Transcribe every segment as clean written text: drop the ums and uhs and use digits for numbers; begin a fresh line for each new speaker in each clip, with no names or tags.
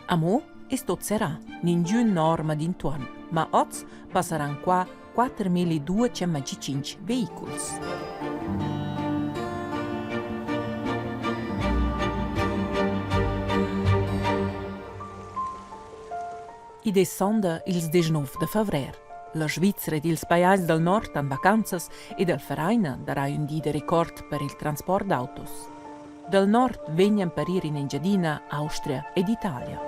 Amo es tot serrà, ningün norma d'intuorn, ma hoz passaran qua 4225 veiculs. Id es sonda ils 19 da favrer. La Svizra ed ils pajais dal nord han vacanzas ed al Vereina darà ün di da record per il transport d'autos. Dal nord vegnan per ir in Engiadina, Austria ed Italia.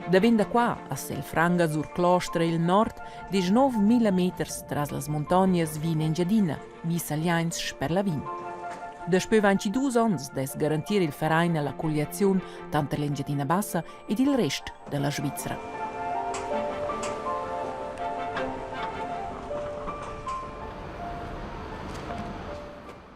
Davent da qua a Selfranga sur Clostra il nord 19.000 meters tras las muntognas vi in Engiadina, vi Saliains sper Lavin. Daspö 22 ons dess garantir il Verein la colliaziun tanter l'Engiadina Bassa ed il rest della Svizra.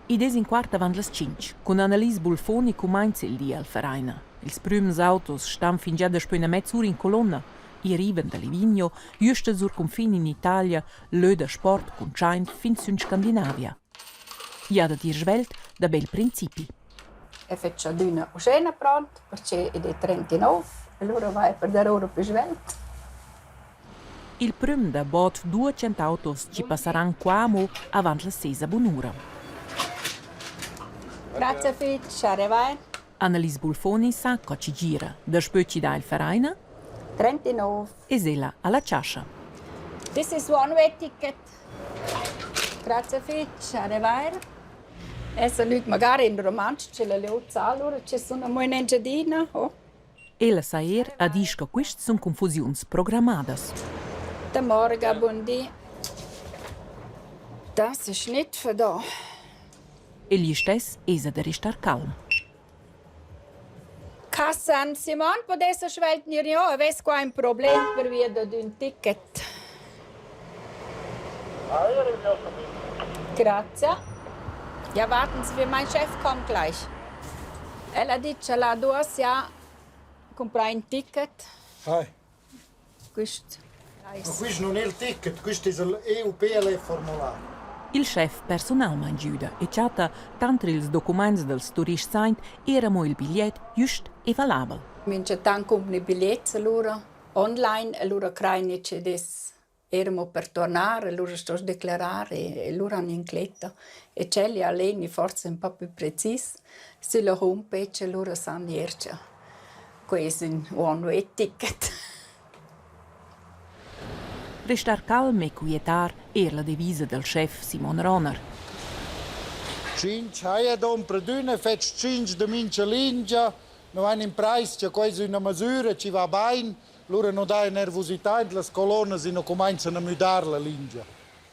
Id es in quart avant las tschinch. Cun Annelies Bulfoni cumainza il di al Vereina. Ils prüms autos stan fingià daspö üna mezz'ura in colonna. I rivan da Livigno, güsta sur cunfin in Italia, lö da sport cuntschaint fin sün Scandinavia. I ha dad ir svelt da bel principi.
E fetsch adüna uschena pront, perche id es 39, alura vaja per dar oura plü svelt.
Il prüm da bod 200 autos chi passaran qua amo avant la sesa bunura.
Grazie fich, a revair.
Annelies Bulfoni sa co chi gira. Daspö chi dà il Vereina?
39.
Es ella alla chascha.
This is one way ticket. Grazie fich, a revair. Esa gnüt magari in rumantsch che la glieud sa alura che sun amo in Engiadina, oh.
Ella sa eir a dir sco quists sun confusiuns programmadas.
Da morga, bun di. Das ist nicht für da.
E listess esa da restar calm.
Cassan Simon podessa svelt gnir jo, avess qua ün problem pervia dad ün ticket. Grazie. Ja, warten Sie, mein Chef kommt gleich. El ha dit cha la duos ja cumprà ün ticket.
Hi.
Quist
Ma quist nun è il ticket, quist es il EUPL-formular.
Il schef persunalmaing güda e chatta tanter ils documaints dals turists aint eir amo il bigliet güst e valabel.
Minchatant cumpri bigliets alura online, alura craini chi'd es Eramo per tuornar e lura stoss declerar e lura han incletta. E tschel ha Leni forsa ün pa pü precis sülla homepage e lura san eir cha quai es ün one-way ticket.
Restar calm e quietar eir la devisa dal schef Simon Roner.
Tschinch haja dompra d'üna, fetsch tschinch da mincha lingia, no vain imprais cha quai es üna masüra chi va bain. Lura nu daja nervusità in las colonnas e nu cumainzan a müdar la lingia.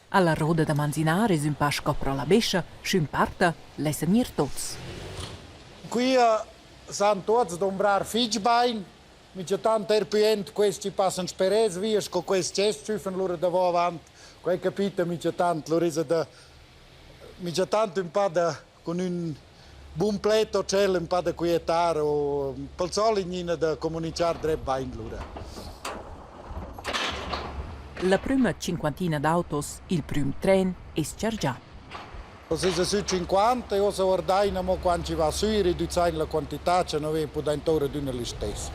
Alla roda da manzinar es ün pa sco pro la bescha, sch'ün parta, lessan ir tots.
Quia san tuots dumbrar fich bain, minchatant eir pü jent quels chi passan sperers via sco quels chi tschüffan lura davo avant. Quai capita minchatant, lura esa da minchatant ün pa da cun ün bun pled o tschel ün pa da quietar o pel solit gnina da comunichar dret bain lura.
La prüma cinquantina d'autos, il prüm tren es chargià.
Oz esa sü 50 e uossa guardain amo quant chi va sü e redüzain la quantità cha no vain pudaint tour adüna listess.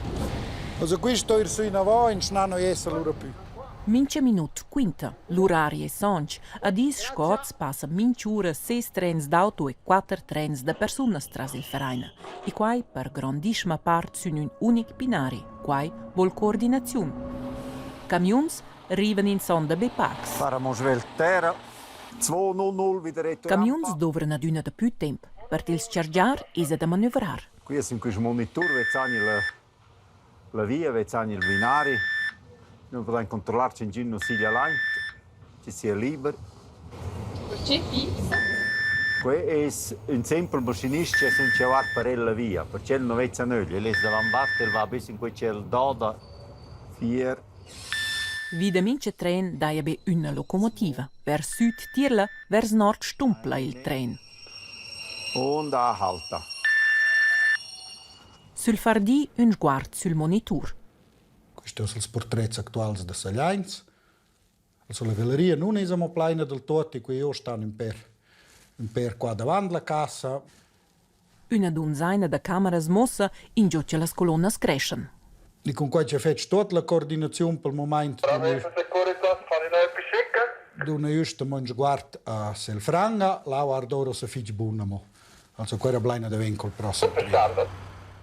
Ossa quist sto ir sü inavò in schnà no esa lura pü.
Mincha minut quinta. L'urari es sonch. A dis scots passa minch'ura ses trens d'auto e quatter trens da persunas tras il Vereina. E quai per grondischma part sün ün unic binari. Quai vol coordinaziun. Camiuns rivan in sonda be pacs.
Faremo svelt terra. 2-0 wieder retour.
Camiuns dovran adüna dapü temp. Per tils chargiar esa da manövrar.
Qui es in quist monitur vezzani la La via vezzan il binari. Nus pudain controllar ch'ingün nu siglia laint, chi sia liber.
Perche pizza?
Que es ün simpel maschinist chi es ün chavar per el la via, perche el nu vezza nöglia. El es davant el va be sin quei ch'el doda fier.
Vi da mincha tren daja be üna locomotiva. Vers süd tirla, vers nord stumpla il tren.
Und anhalta.
Sül far di ün sguard sül monitur.
Quist sun ils purtrets actuals da Sagliains. Also la galleria nun es amo plaina del tuot e qui io stan ün per ün per qua davant la cassa.
Üna dunzaina da cameras muossa ingio cha las colonnas creschan.
E cun quai che fetsch tuot la coordinaziun pel mumaint d'üna üsta mo ün sguard a Selfranga, là guard'oura sa fich buna mo. Also quella blaina davent col prossem tren.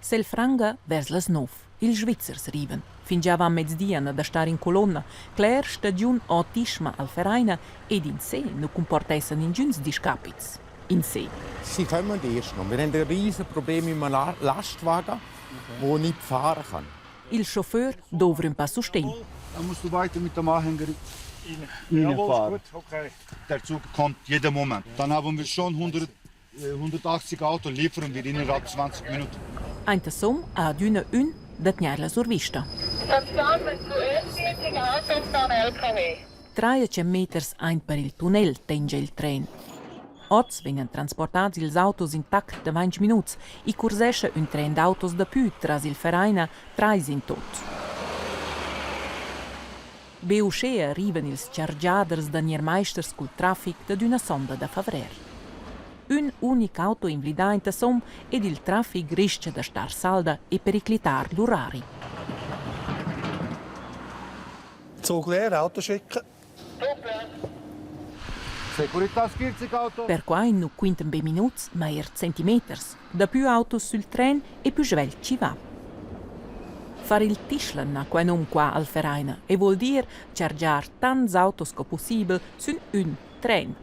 Selfranga vers las nov. Ils Svizzers rivan. Fingià avant mezdi han da star in colonna. Cler stagiun otischma al Vereina ed in se nu cumportessan ingüns discapits. In se.
Sie kommen erst noch. Wir haben ein riesen Problem mit einem Lastwagen, der nicht fahren kann.
Il chauffeur dovra ün pa sustegn.
Da musst du weiter mit dem Anhänger reinfahren. Der Zug kommt jeden Moment. Dann haben wir schon 100, 180 Auto liefern wir innerhalb 20 Minuten.
Aintasom ha adüna ün da tgnair la survista. 300 meters aint per il tunnel tengia il tren. Oz vegnan transportats ils autos in tact da 20 minuts. I cursescha ün tren d'autos dapü tras il Vereina, trais in tot. Be uschea arrivan ils chargiaders da gnir maisters cul trafic dad üna sonda da favrer. Ün unic auto invlidà intasom ed il trafic ris-cha da star salda e periclitar l'urari.
Zug leer, Auto schicken.
Securitas 40 Auto.
Perquai nu quintan be minuts, ma eir centimeters. Dapü autos sül tren e pü svelt chi va. Far il tischlen ha quai num qua al Vereina e vuol dir chargiar tants autos sco pussibel sün ün tren.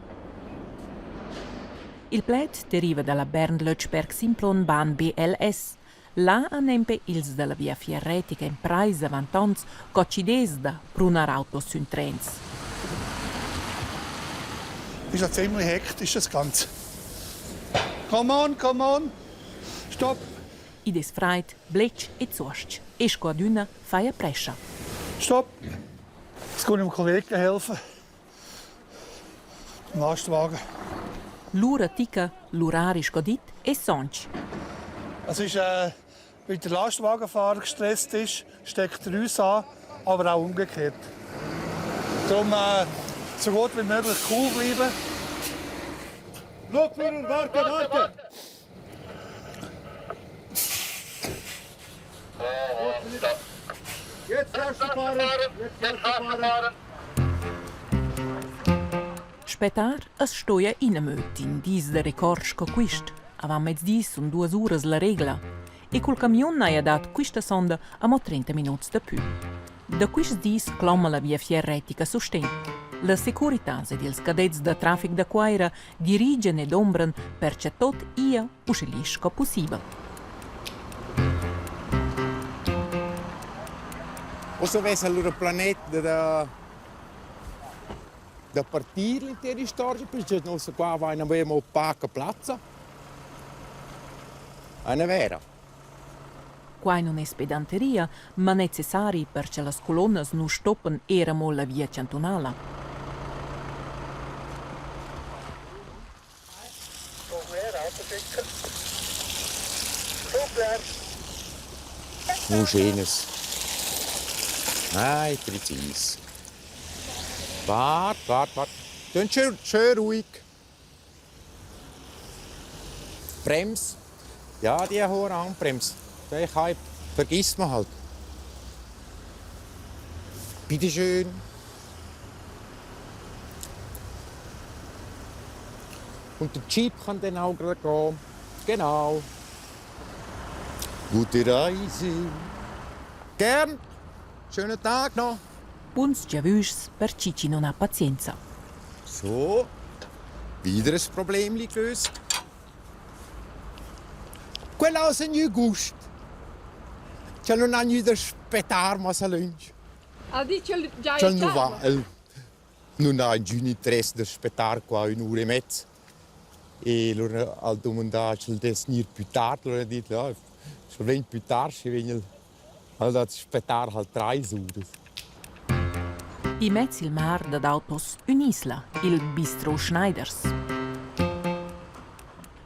Il pled deriva da la Bern-Lötschberg-Simplon-Bahn BLS. Là han nempe ils da la Viafier retica imprais avant ons co chi'd es da prunar autos sün trens.
Ist ja ziemlich hektisch das Ganze. Come on, come on! Stopp!
Id es fraid, bletsch e zuosch e sco adüna faja prescha.
Stopp! Jetzt kann ich dem Kollegen helfen. Lastwagen.
Lura tica, l'urari sco dit e sonch.
Es ist, weil der Lastwagenfahrer gestresst ist, steckt er uns an, aber auch umgekehrt. Darum so gut wie möglich cool bleiben.
Lokführer, warte, warte! Jetzt darfst du fahren! Jetzt darfst du fahren!
Spettar as stoja inamöd in dis da record sco quist. Avant mezdi sun duas uras la regla. E cul camiun n'haja dat quista sonda amo 30 minuts dapü. Da quists dis cloma la Viafier retica sustegn. La Securitas ed ils cadets da trafic da Cuaira dirigian ed ombran per cha tot ia usche lisch sco pussibel.
Ussa vess allura planet da da partir l'intera istorgia, perché nossa qua vaina avemo paca plazza. È vera.
Quai nun es pedanteria, ma necessari per cha las colonnas nu stoppan eir amo la via chantunala.
Muschenas. Ai, precis. Wart, wart, wart. Tön schön, schön ruhig. Brems. Ja, die hohe Handbremse. Den Hype vergisst man halt. Bitte schön. Und der Jeep kann dann auch gerade gehen. Genau.
Gute Reise.
Gern. Schönen Tag noch.
Buns giavüschs per chi chi non ha pazienza.
So, wieder ein Problem gelöst. Quella ha gnü gust. Ch'el nun ha gnü da spettar massa lönch.
Ha dit ch'el giaja
Ch'el nu va, el nun ha ingün interess da spettar qua ün'ura e mezza. E lura ha'l dumandà sch'el dess gnir pü tard. Lura ha dit, ja, sch'el vegn pü tard, schi vegn el al da spettar halt trais uras.
Immez il mar dad autos ün'isla, il Bistro Schneiders.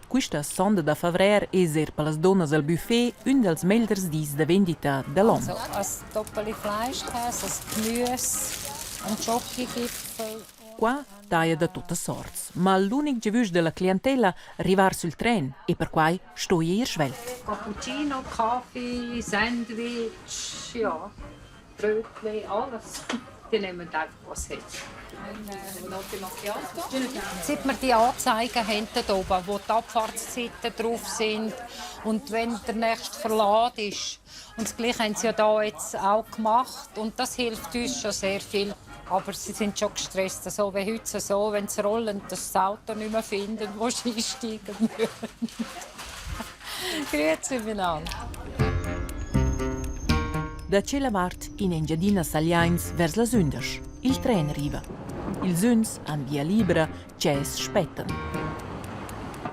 Quista sonda da favrer es eir per las dunnas al buffet ün dals meglers dis da vendita da l'on.
Also, ein Doppeli Fleischkäse, ein Gemüse, ein Schokogipfel.
Qua daja da tuttas sorts, ma l'unic giavüsch da la clientella rivar sül tren e perquai stoja ir svelt.
Cappuccino, Kaffee, Sandwich, ja, Brötchen, alles. Die nehmen einfach, was sie
Seit wir die Anzeigen haben dort oben, wo die Abfahrtszeiten drauf sind und wenn der nächste Verlad ist. Und das Gleiche haben sie ja da jetzt auch gemacht und das hilft uns schon sehr viel. Aber sie sind schon gestresst, so wie heute so, wenn sie rollen, dass sie das Auto nicht mehr finden, wo sie einsteigen müssen. Grüezi miteinander.
Da tschella vart in Engiadina Sagliains vers las ündesch. Il tren riva. Ils üns han via libra, tschels spettan.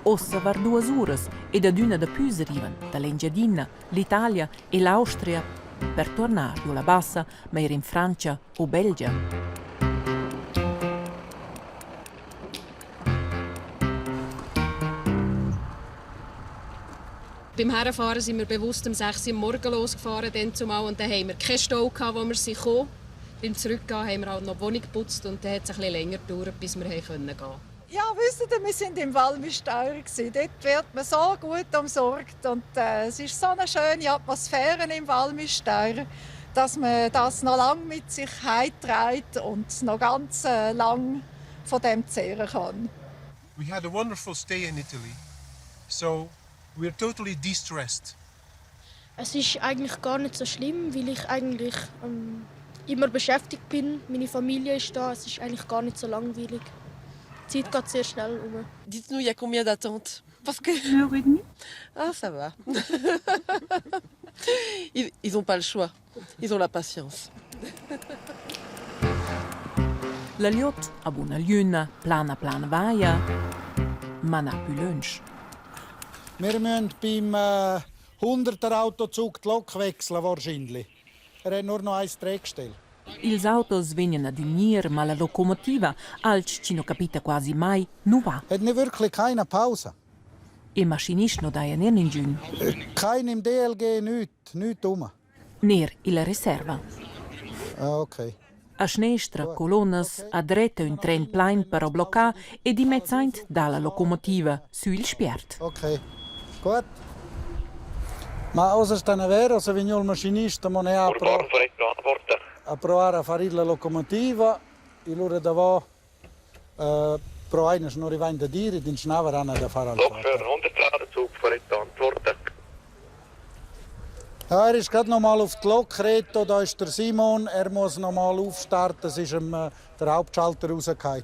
Ossa var duas uras ed adüna dapüs rivan dall'Engiadina, l'Italia e l'Austria per tuornar giò la Bassa, ma eir in Frantscha o Belgia.
Beim Herfahren sind wir bewusst um 6 Uhr morgens losgefahren, dann zumal, und dann haben wir keinen Stau gehabt, wo wir sind gekommen. Beim Zurückgehen haben wir halt noch die Wohnung geputzt und dann hat es ein bisschen länger gedauert, bis wir gehen konnten.
Ja, wisst ihr, wir sind im Val Müstair. Dort wird man so gut umsorgt und es ist so eine schöne Atmosphäre im Val Müstair, dass man das noch lange mit sich heimträgt und noch ganz lang von dem zehren kann.
We had a wonderful stay in Italy, so we're totally de-stressed.
Es ist eigentlich gar nicht so schlimm, weil ich eigentlich immer beschäftigt bin. Meine Familie ist da, es ist eigentlich gar nicht so langweilig. Die Zeit geht sehr schnell um.
Dites-nous, il y a combien d'attentes Parce que...
Une heure et demie.
Ah, ça va. Ils n'ont pas le choix. Ils ont la patience.
La glieud ha buna glüna, plan a plan vaja, ma na pü lönch.
Wir müssen beim 100er Autozug die Lok wechseln wahrscheinlich. Er hat nur noch ein Drehgestell.
Ils autos vegnan ad gnir, ma la locomotiva, alch chi nu capita quasi mai, nu va.
Hat nicht wirklich keine Pause.
Il maschinist nu daja neir ningün.
Kein im DLG, nichts, nichts rum.
Neir illa reserva.
Ah, okay.
A schnestra colonnas, a dretta ün tren plain però bloccà ed immez aint dà la locomotiva sü il spiert.
Okay, gut. Ma ossa sta vero se vegn il maschinista mo ne a pro a provare a far ir la locomotiva e lura davò pro einer non rivain da dir ed in schnaver han da far al
Lokführer 100 Zug antworten.
Ja, er ist gerade noch mal auf die Lok geredet, da ist der Simon, er muss noch mal aufstarten, es ist ihm der Hauptschalter rausgefallen.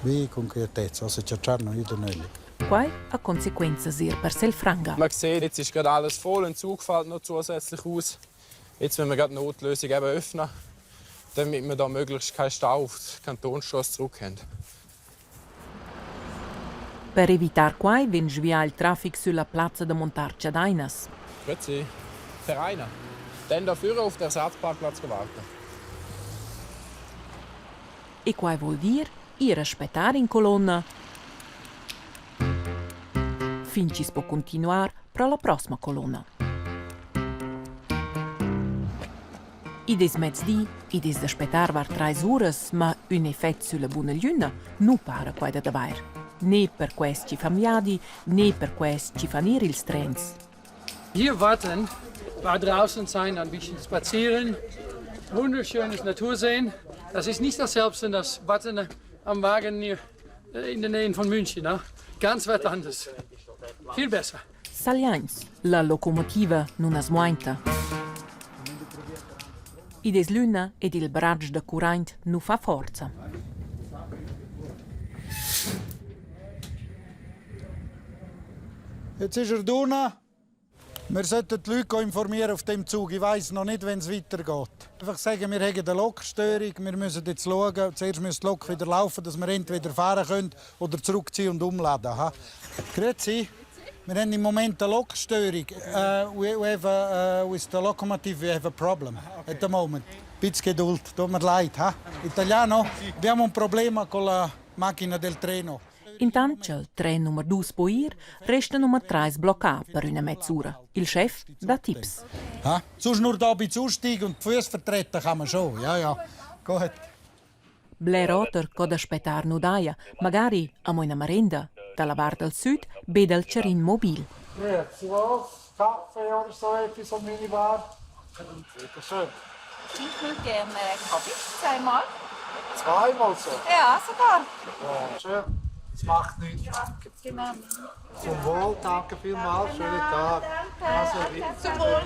Wie concretezza, also c'è noch wieder nölig.
Quai ha consequenzas eir per Selfranga.
Man sieht, jetzt ist gerade alles voll, ein Zug fällt noch zusätzlich aus. Jetzt müssen wir gerade die Notlösung eben öffnen, damit wir da möglichst keinen Stau auf die Kantonsstrasse zurück haben.
Per evitar quai vegn svià il trafic sülla plazza da montar chadainas.
Grüezi. Vereina. Dann da füre auf den Ersatzparkplatz warten.
E quai voul dir ir a spettar in colonna fin chi's po cuntinuar pro la prosma colonna. Id es mezdi, id es da spettar var trais uras, ma ün effet sülla buna glüna nu para quai dad avair. Ne per quels chi fan viadi, ne per quels chi fan ir ils trens.
Hier warten, war draußen sein, ein bisschen spazieren, wunderschönes Natur sehen. Das ist nicht dasselbe, das Warten am Wagen hier in der Nähe von München. Ne? Ganz was anderes. Viel besser.
Saliains, la locomotiva nun as muainta. Id es l'üna ed il bratsch da curraint nu fa forza.
Jetzt ist er da. Wir sollten die Leute informieren auf dem Zug. Ich weiß noch nicht, wenn es weitergeht. Einfach sagen, wir haben eine Lokstörung, wir müssen jetzt schauen. Zuerst muss die Lok wieder laufen, dass wir entweder fahren können oder zurückziehen und umladen. Ha? Grüezi. Wir haben im Moment eine Lokstörung. We have with the locomotive we have a problem at the moment. Bisschen Geduld, tut mir leid. Ha? Italiano? Abbiamo un problema con la macchina del treno.
Intant cha'l tren numer dus po ir, resta numer trais bloccà per üna mezz'ura. Il schef dà tips.
Ha? Sonst nur da ein bisschen aussteigen und die Füße vertreten kann man schon. Ja, ja. Gut.
Bler oter co da spettar nu daja, magari amo üna marenda, da la vart dal süd be dal charin mobil.
Grüezi was, Kaffee oder so etwas am Minibar? Bitte schön.
Ich würde gerne Kaffee, zweimal.
Zweimal so?
Ja, sogar.
Ja, schön. Das macht nichts.
Genau.
Zum Wohl, danke vielmals, schönen Tag. Also,
Zum Wohl.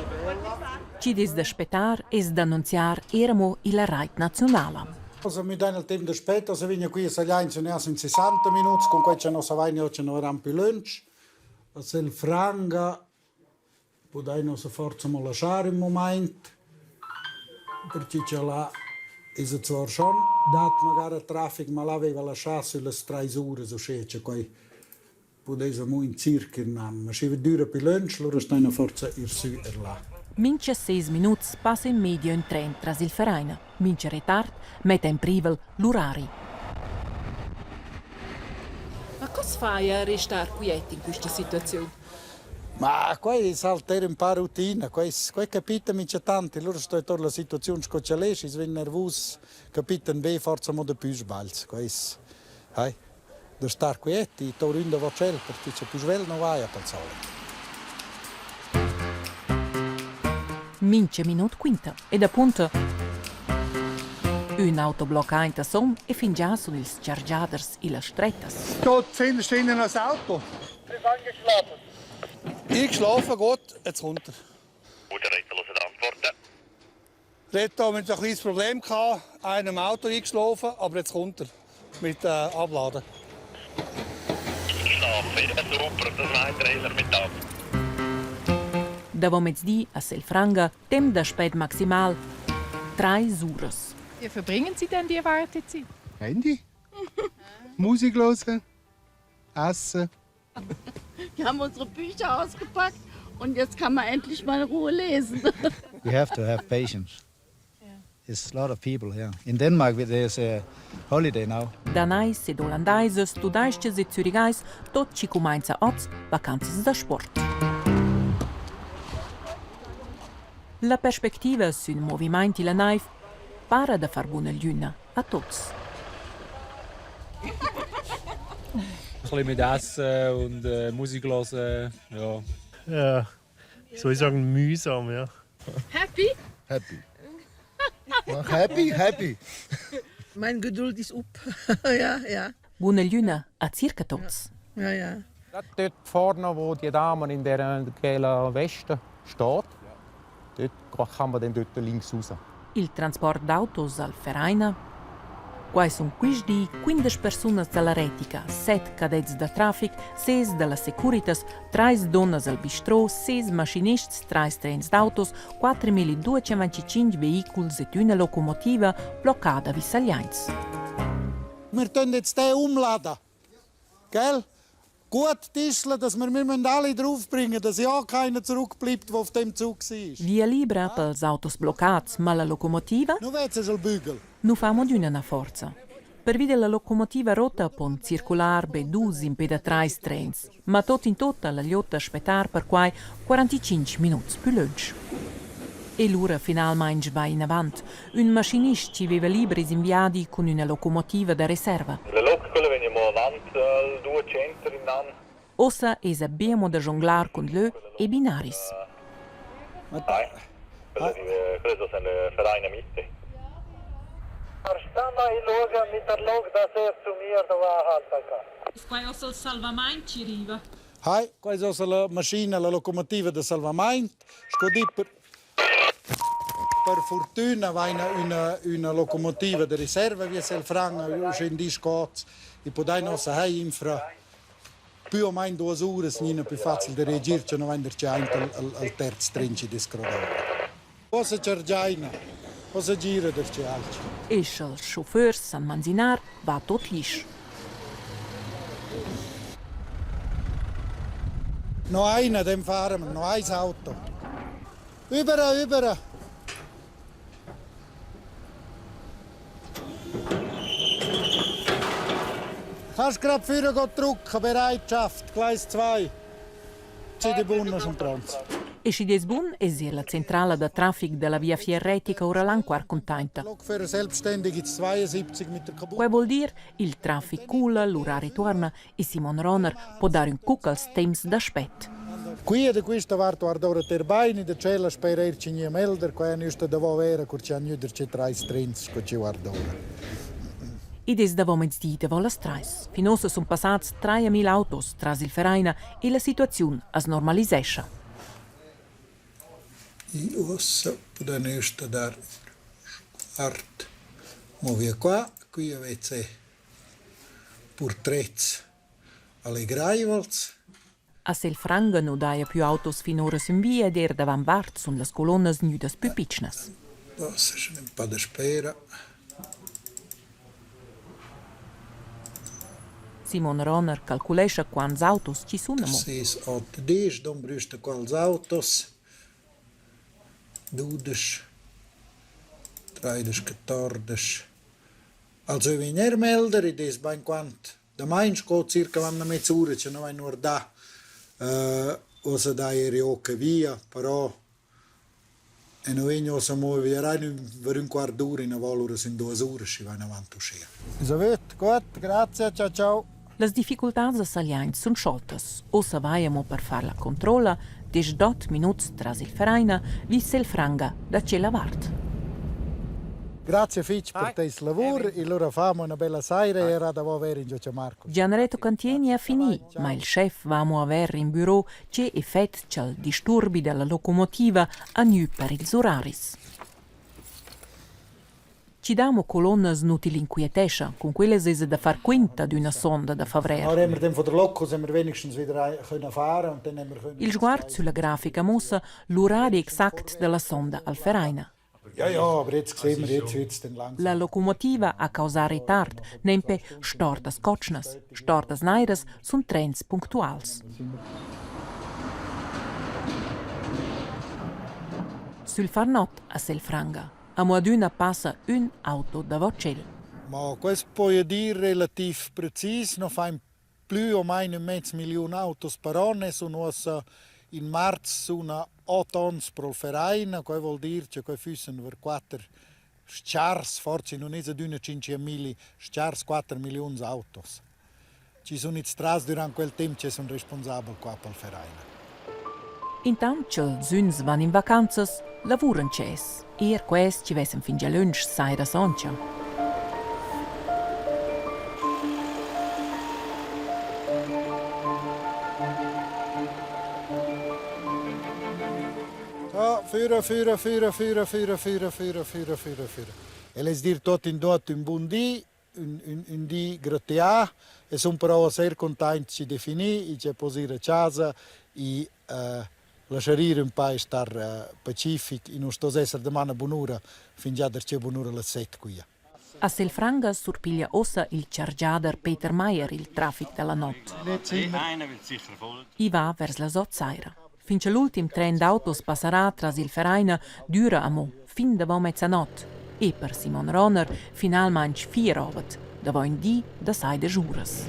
Chi'd es da spettar es d'annunziar eir amo illa rait naziunala.
Also mi dan il temp da spetta, se vegna qui a Sagliains sun in 60 minuts, con quai cha no savain hoz cha no eran pü lönch. A Selfranga pudain nossa forza mo laschar ün mumaint, perche cha là esa zwar schon dat magara trafic, ma là vaiva laschà süllas trais uras, uschè cha quai pudess amo in circa ün an. Ma schi düra pü lönch, lura staina forsa ir sü er là.
Mincha ses minuts passa in media ün tren tras il Vereina. Mincha retard metta in privel l'urari.
Ma co fai a restar quiet in quista situaziun?
Ma quai es alter ün pa rutina, quai quai capita minchatant e lura sto tour la situaziun sco cha l'es, i's vegn nervus, capitan be forsa amo dapü sbagls. Quai es, hai, da star quiet e tour ün davo tschel, perche cha pü svelt nu vaja pel solit.
Mincha minut quinta ed apunta ün auto bloccà intasom e fingià sun ils chargiaders illas strettas.
Dort findest du innen ein Auto. Ich schlafe gut, jetzt kommt er. Dort haben wir ein kleines Problem gehabt, einer im Auto eingeschlafen, aber jetzt kommt er mit äh, Abladen.
Davomezdi a Selfranga temp da spet maximal trais uras.
Wie verbringen Sie denn die Wartezeit?
Handy, Musik hören, essen.
Wir haben unsere Bücher ausgepackt und jetzt kann man endlich mal in Ruhe lesen.
We have to have patience. It's a lot of people here. In Denmark there's a holiday now.
Danais ed Ollandaisas, Tudais-chs e Zürigais, tot chi cumainza hoz vacanzas da sport. La perspectiva sün movimaint illa naiv para da far buna glüna a tuots.
Ein bisschen mit Essen und äh, Musik hören, ja.
Ja, soll ich sagen, mühsam, ja.
Happy?
Happy. Happy, happy.
Mein Geduld ist up. ja, ja.
Buna glüna a circa tots.
Ja, ja.
Dort vorne, wo die Dame in der gelben Weste steht, dort kann man dann dort links raus.
Il transport d'autos al Vereina. Quai sun quist di 15 persunas da la Retica, set cadets da trafic, ses da la Securitas, trais dunnas al bistro, ses maschinists, trais trens d'autos, 4225 vehiculs ed üna locomotiva bloccada vi Sagliains.
Wir tun jetzt den umladen. Gell? Gut tischle, dass wir, wir müssen alle draufbringen, dass ja keiner zurückbleibt, der auf dem Zug war.
Via libra pels autos bloccats, ma la locomotiva
Nu vezes il bügel.
nu fa amo adüna na forza. Pervi della locomotiva rotta pon circular be dus impè da trais trens, ma tot in tot la gliotta spettar perquai 45 minuts pü lönch. E lura finalmaing va inavant. Ün maschinist chi veva libris in viadi cun üna locomotiva da reserva.
La loc quella vegn amo avant al 200 in an.
Ossa esa be amo da jonglar cun lö e binaris.
Dai, quella quella è eine Vereine Mitte.
Quai ossa il salvamaint chi riva.
Hai, questa è la maschina, la locomotiva da salvamaint. Sco di per, per fortuna vaina üna, üna locomotiva da riserva via Selfranga, usche in disch oz. I podai nossa hai infra più o meno duas uras gnina più facil da reagir che non vain der aint al, al, al terz tren chi descrodava. Ossa chargiaina, ossa gira der alch.
E scha'ls chauffeurs san manzinar, va tot lisch.
No einer, dem fahren wir, no eins Auto. Über, über. Kannst grad füre drücken, Bereitschaft, Gleis 2. Ci di bunna sun pronts.
E schi es bun es eir la centrala da trafic da la Viafier retica oura Lanquart cuntainta.
Lokführer selbstständig ins 72 mit der
Quai vuol dir, il trafic cula, l'urari tuorna e Simon Rohner po dar ün cuc als temps da spet.
Qui da quista vart guarda ora ter bain, da tschella spera eir chi gnia melder, qua è güsta davo vera cur chi han gnü darcheu trais trens sco chi guarda ora.
Id es davomezdi davo las trais. Fin uossa sun passats 3000 autos tras il Vereina e la situaziun as normalisescha.
I uossa pudain güsta dar sguard. Mo via qua, qui avezza purtrets allegraivels.
A Selfranga nu daja plü autos fin ora sün via ed eir davant vart sun las colonnas gnüdas plü pitschnas.
Uossa es ün pa daspera.
Simon Rohner calculescha quants autos chi sun amo.
Sis, ot, desch dombrüsta quals autos. 12, 13, 14. Also eu vegn eir melder, id es bainquant damain sco circa l'amna mezz'ura cha no vain guardà. Uossa dai eir io che via, però e nu vegn uossa amo via ver ün quart d'ura inavò lura sün duos uras schi vain avant uschea. Elisabeth, gut, grazie, ciao ciao.
Las difficultads a Sagliains sun scholtas. Ussa vai amo per far la controlla, 18 minuts tras il Vereina, vi Selfranga da tschella vart.
Grazie fich per teis lavur e lura famo üna bella saira e era davo vair ingio cha Marco.
Gianreto Cantieni ha finì, ma il schef va amo a ver in büro che effet cha'l disturbi da la locomotiva ha gnü per ils uraris. Chi dà amo colonnas nu til inquietescha, cun quellas esa da far quint ad üna sonda da favrer.
Ora haben wir dann von der Lok haben wir wenigstens wieder können fahren und dann haben wir können
Il sguard sulla grafica muossa l'urari exact da la sonda al Vereina.
Ja, ja, aber jetzt sehen wir, jetzt wird's dann langsam.
La locomotiva ha causà retard, nempe stortas cotschnas. Stortas nairas sun trens punctuals. Sül far not a Selfranga. Amo adüna passa ün auto davo tschel.
Ma quest poja dir relativ precis, no fain plü o main ün mez milliun autos per on e sun uossa in marz suna ot ons pro'l Verein, quai voul dir cha quai füssan ver quatter s-chars, forsa nun es adüna tschinchemilli, s-chars quatter milliuns autos. Chi sun its tras dürant quel temp che sun responsabel qua pel Verein.
Intant cha'ls üns van in vacanzas, lavuran tschess. Eir quels chi vessan fingià lönch saira soncha.
Ja, füra, füra, füra, füra, füra, füra, füra, füra, füra, füra. El es dir tot in dot ün bun di, ün, ün, ün di gratià e sun però sehr cuntaint chi definì, i che poss ir a chasa e uh, lasciar ir ün pa e star uh, pacific e non sto esser daman a bunura, fingià darcheu bunura las set quia.
A Selfranga surpiglia ussa il chargiader Peter Meyer il traffic da la not. I va vers las ot saira. Fin che l'ultim tren d'autos passarà tras il Vereina düra amo fin davo mezzanot. E per Simon Rohner finalmaing firavet davo ün di da saidesch uras.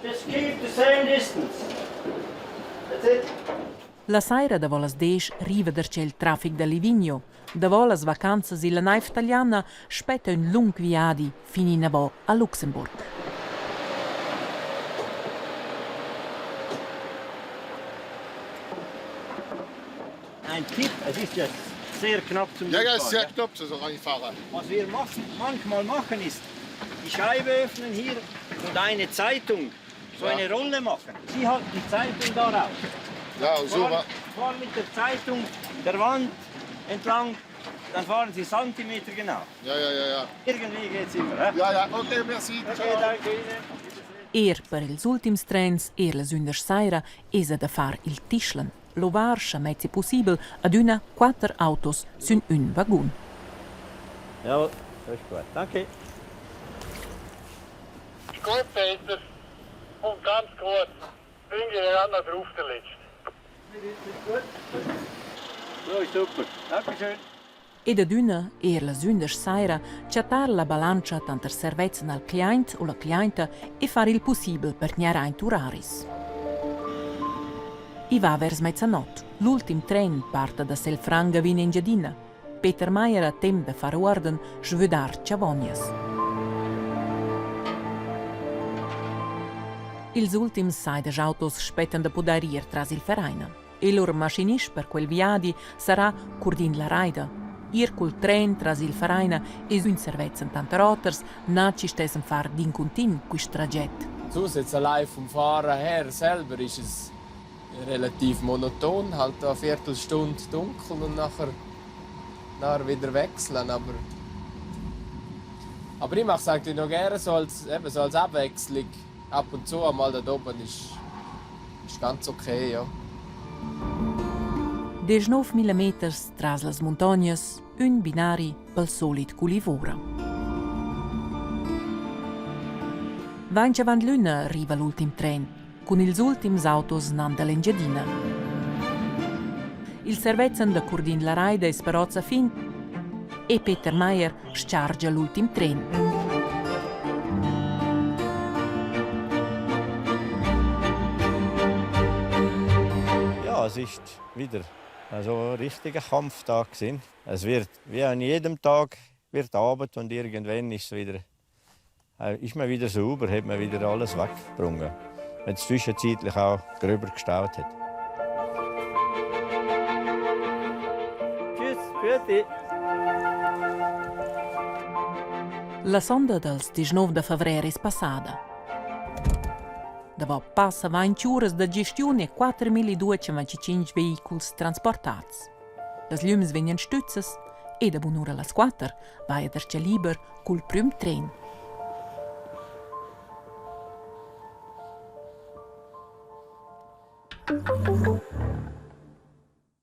Just keep the same distance. That's it.
La saira davo las desch riva darcheu il trafic da Livigno. Davo las vacanzas illa naiv taliana spetta ün lung viadi fin inavo a Luxemburg.
Ein Tipp, es ist ja sehr knapp zum
Ja, ja, ist sehr knapp zu so Rennfahrer.
Was wir machen, manchmal machen, ist die Scheibe öffnen hier und eine Zeitung, so ja. eine Rolle machen. Sie halten die Zeitung darauf.
Ja, so
fahren, fahren mit der Zeitung der Wand entlang, dann fahren Sie Zentimeter genau.
Ja, ja, ja, ja.
Irgendwie geht's immer. Eh?
Ja, ja, okay, merci.
Okay, danke Ihnen.
Er per ils ultims trens, er la sündesch saira, esa da far il tischlen. Lovar, scha mezzi pussibel, adüna quatter autos sün ün vagun.
Jawohl, das ist gut. Danke.
Gut, Peter. Und ganz gut. Bin ich ja noch drauf der Letzte.
So, ist super. Dankeschön.
Ed adüna, eir las ündesch saira, chattar la balantscha tanter servezzan al cliaint o la cliainta e far il pussibel per gnir aint uraris. I va vers mezzanot. L'ultim tren parta da Selfranga vi in Engiadina. Peter Meyer ha temp da far uorden, svödar chavognas. Ils ultims saidesch autos spettan da pudair ir tras il Vereina. E lur maschinist per quel viadi sarà Curdin Lareida. Ir cul tren tras il Vereina es ün servezzan tanter oters, na chi stessan far d'incuntin quist traget.
Sus jetzt allein vom Fahren her selber ist es relativ monoton, halt eine Viertelstunde dunkel und nachher, nachher wieder wechseln. Aber, aber ich mache es eigentlich noch gerne so als, eben so als Abwechslung. Ab und zu einmal da oben ist, ist ganz okay, ja.
19 meters tras las muntognas, ün binari pel solit culivora. Vainch avant l'üna riva l'ultim tren, cun ils ultims autos nan da l'Engiadina. Il servezzan da Curdin Lareida es però a fin e Peter Meyer schargia l'ultim tren.
Ja, es ist wieder also ein richtiger Kampftag gewesen. Es wird wie an jedem Tag wird Arbeit und irgendwann ist es wieder ist man wieder sauber, hat man wieder alles weggebracht. Wenn es zwischenzeitlich auch gröber gestaut hat.
Tschüss, Pfiat
La sonda dals 19 da favrer es passada. Davo passa 20 uras da gestiun e 4225 vehiculs transportats. Las glüms vegnan stüzzas e da bunura las quatter vaja darcheu liber cul prüm tren.